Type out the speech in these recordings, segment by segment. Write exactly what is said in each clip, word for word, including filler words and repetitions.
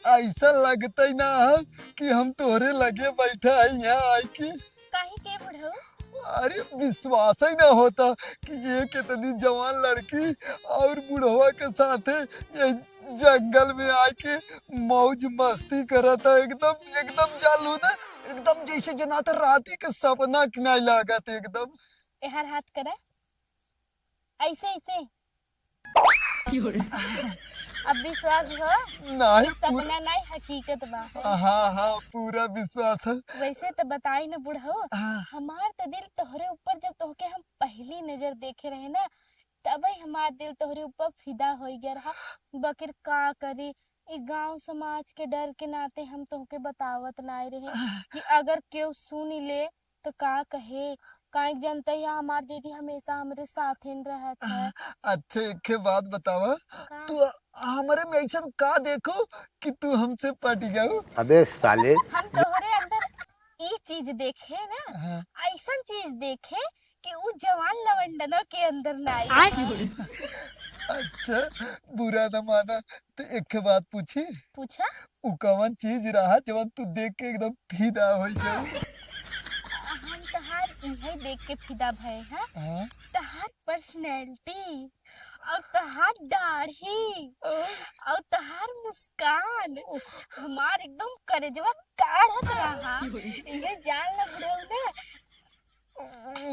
ऐसा लगता ही ना है कि हम तोहरे लगे बैठा है यहाँ आइके। काहे के बुढ़ऊ? अरे, विश्वास ही ना होता कि ये कितनी जवान लड़की और बुढ़वा के साथे ये जंगल में आइके मौज मस्ती करत है। एकदम, एकदम जालू ना, एकदम जैसे जनाता राती के सपना की नाई लागत एकदम। एहर हाथ करे, ऐसे, ऐसे। अब विश्वास हो? नाहीं, पूरा सपना नाहीं, हकीकत बा। हाँ, हाँ, पूरा विश्वास है। वैसे तो बताई न बुढ़ऊ, हाँ। हमार तो दिल तोहरे ऊपर, जब तोहके हम पहली नजर देखे रहे ना, तबे हमार दिल तोहरे ऊपर फिदा होइ गया रहा। बकिर का करी, ई गांव समाज के डर के नाते हम तोहके बतावत नाय रहे कि अगर केहू सुन ले तो का कहे, काहे के जनते या हमार दीदी हमेशा हमरे साथिन रहत है। अच्छा, एक ठे बात बतावा, का? तू हमरे में ऐसन का देखो कि तू हमसे पट गऊ? अबे साले। हम तोहरे अंदर ई चीज देखे ना, हाँ। ऐसन चीज देखे कि उ जवान लवंडनों के अंदर ना आई। अच्छा, बुरा न माना, तो एक ठे बात पूछी? पूछा। उ कवन चीज रहा जवन तू देख के एकदम फिदा हो जाऊ? हम तहार इहे देख के फिदा भए हैं। हाँ? तहार पर्सनैलिटी और तहार दाढ़ी और तहार मुस्कान हमार एकदम करेजवा काढ़त रहा। ये जान ल बुढ़ऊ ना,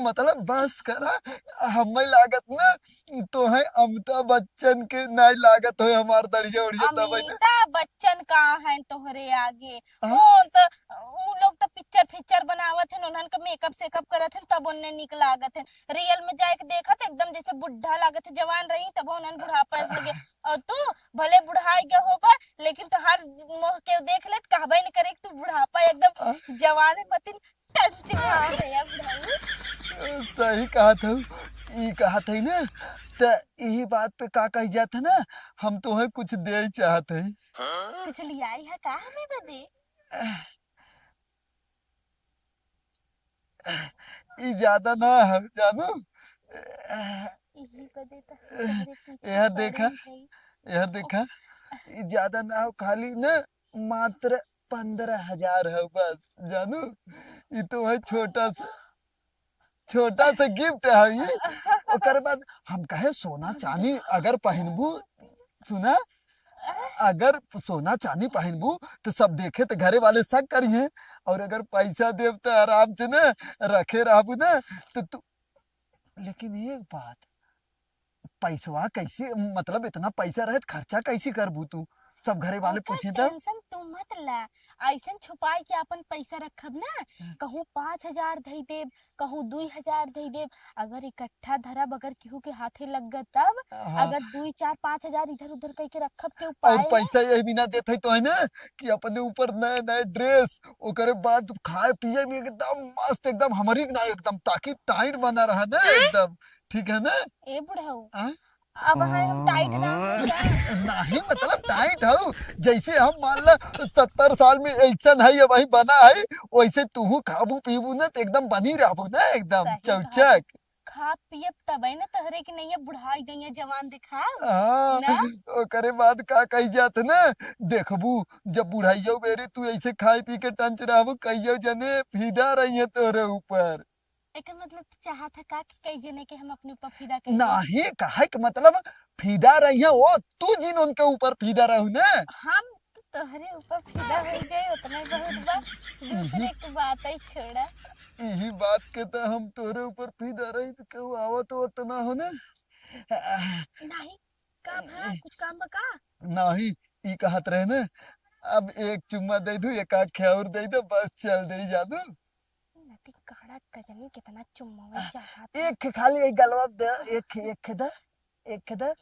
मतलब बस करा, हमें लागत ना तोहे अमिताभ बच्चन के नाई लागत होए हमार दढ़िया उढ़िया तब है ना। अमिताभ बच्चन का है तोहरे आगे? हाँ? वो तो, उ लोग तो पिक्चर फिक्चर बनावत हैं, उन्हन के मेकअप सेकअप करत हैं, तब उन्हें निक लागत है। रियल में जाए के देखत एकदम जैसे बुढ़ा लागत है, जवान रही तब उन्हन बुढ़ापा से लगे। और तू भले बुढ़ाई गए होबा, लेकिन तोहार मुँह के देख ले त कहबे न करे कि तू बुढ़ापा एकदम हाँ? जवान है, मतिन टंच मार है बुढ़ऊ। सही कहत हऊ, ई कहत है ना, त यही बात पे का कही जात है ना, हम तोहे कुछ दे चाहत है। कुछ लियाई है का हमें बदे? ई ज्यादा ना है, जानू। यही बदे त हमरे पीछे यह देखा, पड़ल है। यह देखा, ई ज्यादा ना हो, खाली ना मात्र पन्द्रह हजार है बस, जानू। ई तो है छोटा सा, छोटा सा गिफ्ट है ई। ओकर बाद हम कहे सोना चांदी अगर पहनबू, सुना, अगर सोना चांदी पहनबू तो सब देखे तो घरे वाले शक करिहें, और अगर पैसा देब तो आराम से ना रखे रहबू ना। तो तू, लेकिन एक बात, पैसवा कैसे, मतलब इतना पैसा रहे तो खर्चा कैसे करबू तू? सब घरे वाले ओकर पूछे तब। टेंशन तू मत ला, ऐसन छुपाई के अपन पैसा रखब ना, हम्म। कहूँ पाँच हजार धई देब, कहूँ दुई हजार धई देब, अगर इकट्ठा धरब, अगर केहू के हाथे लग गए तब, हाँ। अगर दुई, चार, पाँच हजार इधर उधर कइके रखब के और उपाय है? पैसा यही बिना देत है तो है ना कि अपने ऊपर नए नए ड्रेस, ओकरे बाद खाए पिए में एकदम मस्त, एकदम हमारी ना एकदम ताकि टाइट बना रहा ना हाँ? एकदम, ठीक है ना? ए बुढ़ऊ, हाँ? अब है हम टाइट ना हो का? नहीं, मतलब टाइट हो, जैसे हम मान ला सत्तर साल में ऐसन है, अब वही बना है, वैसे तूहू खाबू पीबू ना तो एकदम बनी रहबू ना, एकदम सही बात। चौचक। खा पियब तबे न तोहरे के नैया बुढ़ाई गैया जवान देखाब। हाँ, ना? ओकरे बाद का कही जात ना, देखबू जब बुढ़ाइयो बेरी तू ऐसे खाई पी के टंच रहबू, कहियो जने फिदा रही है तोहरे ऊपर। एकर मतलब तू चाहत है का कि कई जने के हम अपने ऊपर फिदा कर दें? नहीं, कहे के मतलब फिदा रही है वो, तू जिन उनके ऊपर फिदा रहू ना। हम तो तोहरे ऊपर फिदा हो जाए, उतना ही बहुत बा। दूसरे हम्म। के बात है, छोड़ा। यही बात के तो हम तोहरे ऊपर फिदा रही तो केहू आवत होत ना हो ना। नहीं, का भा, ए, कुछ काम बा का? नहीं, ई कहत रहे ना, अब एक चुम्मा दे दू, एक आँख और दे दो, बस चल दे जादू। नटी काड़ा कजनी कितना चुम्मा में चाहत है। एक खे खाली एक गलवा दे, एक खे, एक खे दे, एक खे दे।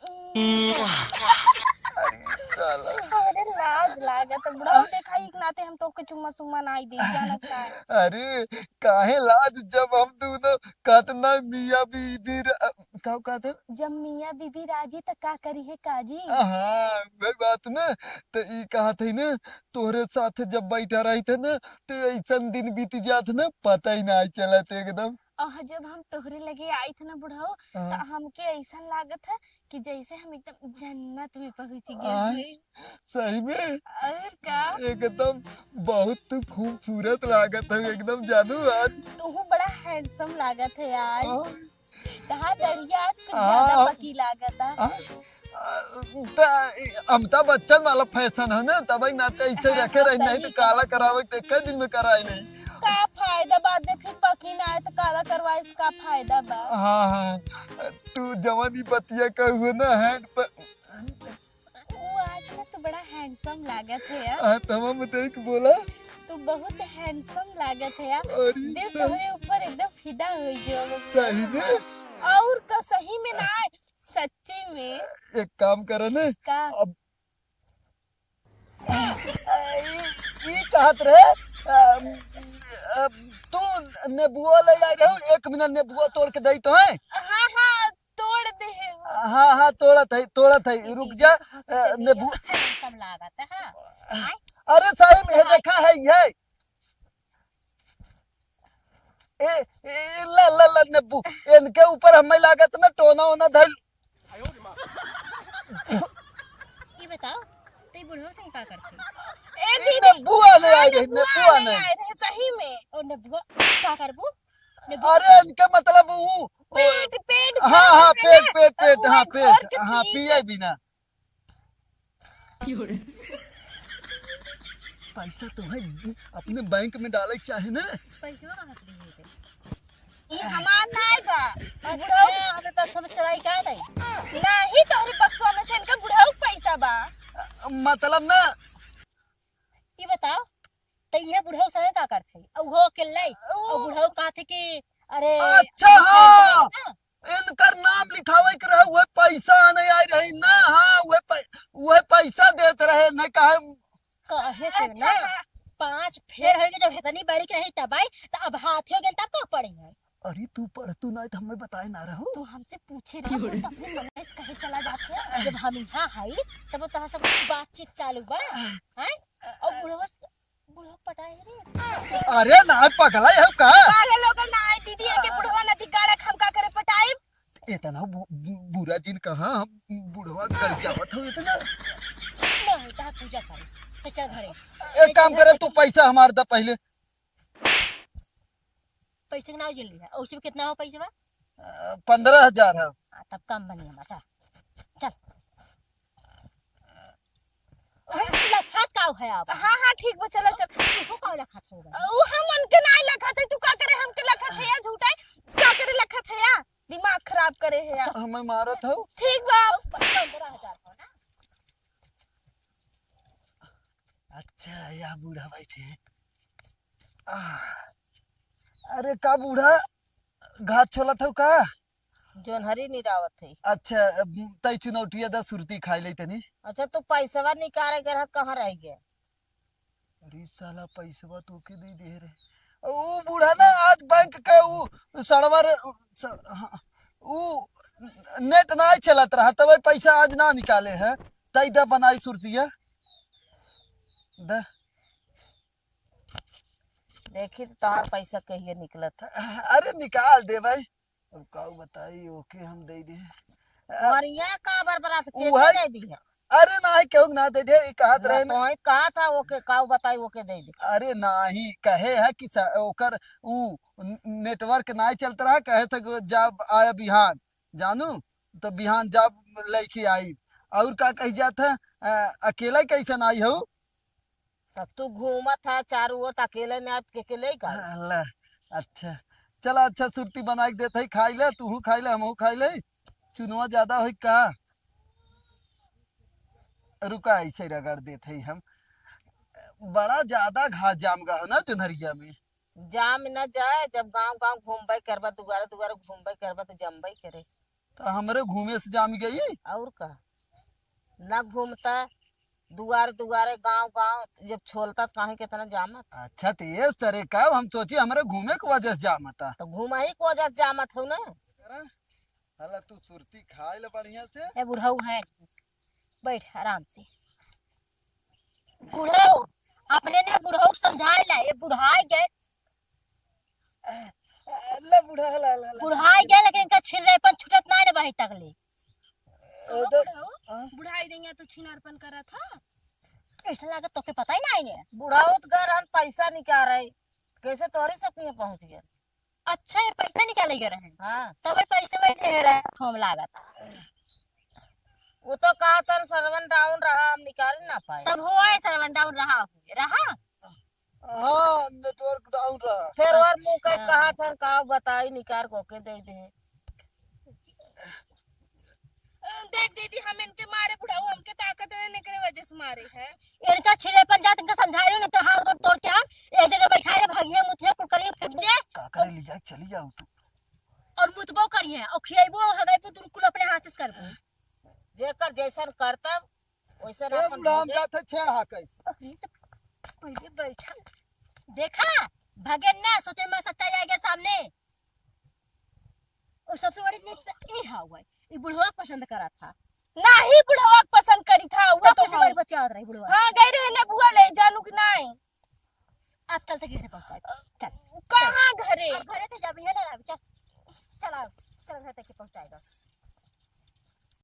अरे साला। अरे लाज लागत है, बुढ़ऊ देखा, एक नाते हम तोके चुम्मा सुम्मा नाई दे, जानत का है। अरे काहे लाज, जब हम दोनों कतना मियाँ बीबी र-, का कहत है? जब मियाँ बीबी राजी त का करी है काजी? हाँ, वही बात ना। त ई कहत है ना, तोहरे साथ जब बैठा रही थे ना, तो ऐसन दिन बीत जात ना, पता ही ना चलत एकदम। अह, जब हम तोहरे लगे आई थे ना बुढ़ऊ, हाँ। त हमके ऐसन लागत है कि जैसे हम एकदम जन्नत में पहुँच गए आय, हैं। सही में? और का? एकदम बहुत तू खूबसूरत लागत है एकदम जानू आज। तू बड़ा handsome लागत है आज। आय। तहार दढ़िया आज कुछ हाँ। ज्यादा पकी लागत है। आय। आ, त अमिताभ बच्चन वाला fashion है ना, तबही ना तो ऐसे हाँ, रखे हाँ, रही, नहीं तो सही काला कहा। करावे के एक दिन में कराई नहीं। का फायदा बा, देखी पकी ना है तो काला करवाए से का फायदा बा? हाँ, हाँ, तू जवन ई बतिया कहू ना hand पर। वो आज ना तू बड़ा handsome लागत है यार। हाँ, तो हम देख बोला। तू बहुत handsome लागत है यार। अरे दिल सर। तोहरे ऊपर एकदम फिदा हो गयो। सही में? और का सही में ना, सच्ची में। एक काम करे ना। का? अब ई, ई कहत रहे, अ, अ, तू नेबुआ ले आए रहो, एक मिनट नेबुआ तोड़ के दई तो है। हाँ, हाँ, तोड़ दे। हाँ, हाँ, तोड़त है, तोड़त है, रुक जा, अ, नेबू। Handsome लागत है, हाँ। अरे सही में हाँ। देखा है ये। ए, ए, ला, ला, ला, नेबू, इनके ऊपर हमें लागत ना टोना ओना धइल। ई बताओ, ते बुढ़ऊ से का करते? ए ई दीदी, नेबू आने आए रहे, नेबू आने। आए रहे, सही में। और नेबुआ का करबू? नेबुआ अरे, इनके मतलब ऊ, ऊ पेट, पेट हाँ, हाँ, पेट, पेट, पेट, हाँ, पेट, हाँ, पिए बिना। पैसा तो है, अपने बैंक में डाले के चाहे ना। पैसवा कहाँ से दिए थे? ई हमार नाय बा। अच्छा, हमें बक्सा में चढ़ाई का दे? नहीं, तोहरे बक्सवा में से इनका बुढ़ऊ पैसा बा। मतलब ना। ई बताओ, त इहे बुढ़ऊ संगे का करत है? अउ हो अकेले, अउ बुढ़ऊ कहत है कि अरे, अच्छा, हाँ। इनकर नाम लिखावे के रहे, उहे पैसा आने आए रही ना, हाँ, उहे पै-, उहे पैसा देत रहे, नहीं कहे। काहे से ना, अच्छा। पाँच फेर होइगे, जब हेतनी बड़ी के रही तब आई, त अब हाथ हो गए तब का पड़ी है? अरे तू पढ़, तू ना तो हमें बताए ना रहो। तू हमसे पूछे रहो, तो अपने मन से कहे चला जाते। जब हम यहाँ हई, तब तोहरा सब बातचीत चालू बा, हैं? और बुढ़वा से बुढ़वा पटाए रे। अरे ना, पगला है का? पागल लोगन ना आए दीदी, एके बुढ़वा नदी गाड़ा हम का करे पटाइब? इतना बु-, बु-, बुरा जिन कहा, हम बुढ़वा गल जावत हो इतना। नहीं, तहार पूजा करे। तो चल घरे। एक काम करे, तू पैसा हमार दा पहले। पैसे के ना जिन लिया। और उसमें कितना हो पैसे बा? अ, पन्द्रह हजार है। हाँ, तब कम बनी हमार, चल। चल। अरे, लखत का है अब? हाँ, हाँ, ठीक बा, चला, चल। तू का लखत हो गया? उ हम उनके नाई लखत है, तू का करे हमके लखत है या झूठा है? का करे लखत है या? दिमाग खराब करे है या? हमें मारत हो? ठीक बा। पन्द्रह हजार हो ना? अच्छा, या बूढ़ा बैठे हैं। आह, अरे का बूढ़ा, घास छोलत हो का? जोन्हरी निरावत है। अच्छा, अब तई चुनौटिया दा सुरती खाई ले तनी। अच्छा, तू पैसवा निकाले के रहत, कहाँ रह गया? अरे साला, पैसवा तोके दे दे रे। ऊ बूढ़ा ना, आज बैंक के ऊ सड़वा रे, स-, हाँ, ऊ नेट ना चलत रहा, तब पैसा आज ना निकाले है। तई दा बनाई सुरतिया। दा। देखी तो तोहार पैसा कहिए निकलत है। अरे निकाल दे भाई। अब काऊ बताई, ओके हम दे दे। अ, और ये का बरबरात के उहे दे दी है? अरे ना, केहू ना दे दे, ई कहत ना, रहे ना। तो ही कहा था, ओके काऊ बताई, ओके दे दे। अरे नाही, कहे है कि स-, ओकर ऊ न-, नेटवर्क ना चलत रहा, कहे थे कि जब आया बिहान, जानू, तो बिहान जब लेके आई। और का कही जात है, अ, अकेला कैसे ना आई हो? तब तू घूमत है चारों ओर, त अकेले में आज के, के ले का? अल्लाह, अच्छा, चला, अच्छा, सुरती बना के देत है, खाई ले, तूहू खाई ले, हमहू खाई ले। चुनवा ज्यादा होई का? रुका, ऐसे रगड़ देत है हम। बड़ा ज्यादा घास जाम गा हो ना जोन्हरिया में। जाम न जाए, जब गांव गांव घूमबे करबा, दुआरे दुआरे घूमबे करबा, तो जमबे करे। तो हमरे घूमे से जाम गई। और का, न घूमता दुआरे दुआरे, गांव गांव, जब छोलता तो काहे कितना जामत। अच्छा, तो ये तरह का हम सोची हमरे घूमे के वजह से जामता। तो घूमा ही के वजह से जामत हो ना। हला तू सुरती खाए ले बढ़िया से। ए बुढ़ऊ है, बैठ आराम से। बुढ़ऊ, अपने ने बुढ़ऊ समझाए ला, ये बुढ़ाई गए। ला बुढ़ा, ला, ला, ला। बुढ़ाई गए, लेकिन इनका छिलरेपन छूटत ना रे भाई तक ले। कहो ए, देख, बुढ़ऊ, हाँ? बुढ़ाई देंगे तो छीनारपन करत ह। ऐसा लागत तोके पता ही ना है। बुढ़ऊ तो घर हम पैसा निकाल रहे, कैसे तोहरे सब के पहुँच गए? अच्छा, ये पैसा निकाले गए रहे। हाँ। तब ये पैसे वही दे रहे हम लागत। वो तो कहा था सर्वन डाउन रहा, हम निकाल ना पाए। तब हुआ है सर्वन डाउन रहा हुए, रहा? हाँ, नेटवर्क डाउन रहा। फिर और मुँह के हाँ। कहा था, का बताई, निकार को के दे दे। देख दीदी, हम इनके मारे बुढ़ऊ, हमके ताकत नहीं, एकरे वजह से मारे है। इनका छिले पर जात, इनका समझाइयो नहीं तो हाथ गोड़ तोड़ के हम एक जगह बैठाए, भागिए, मुथिए, कुल करिए, फूट जे। का करे, ले जाए, चली जाओ तू। और मुतबो करिए, और खियाइबो, हगाई पे तुरकुल अपने हाथ से करबो। जेकर जैसन करतब, वैसन ए अपन बुढ़ा, हम भोगे। जात है छेड़ हाके। पहले बैठा। देखा, भगे ना, सोचे मैं सच्चाई आएगा सामने। और सबसे बड़ी नीच तो ई हा हुआ, ई बुढ़वा पसंद करा था। नाही, बुढ़वा पसंद करी था, वो तब तो कैसे हम बड़ी बच्चा आवत रही बुढ़वा? हाँ, गई रहे ना बुआ ले, जानू कि नाही? अब चलते घरे पहुँचाए। चल। कहाँ घरे? अब घरे ते जाबी है ना, चल। चल आओ, चल घर तक के पहुँचाएगा।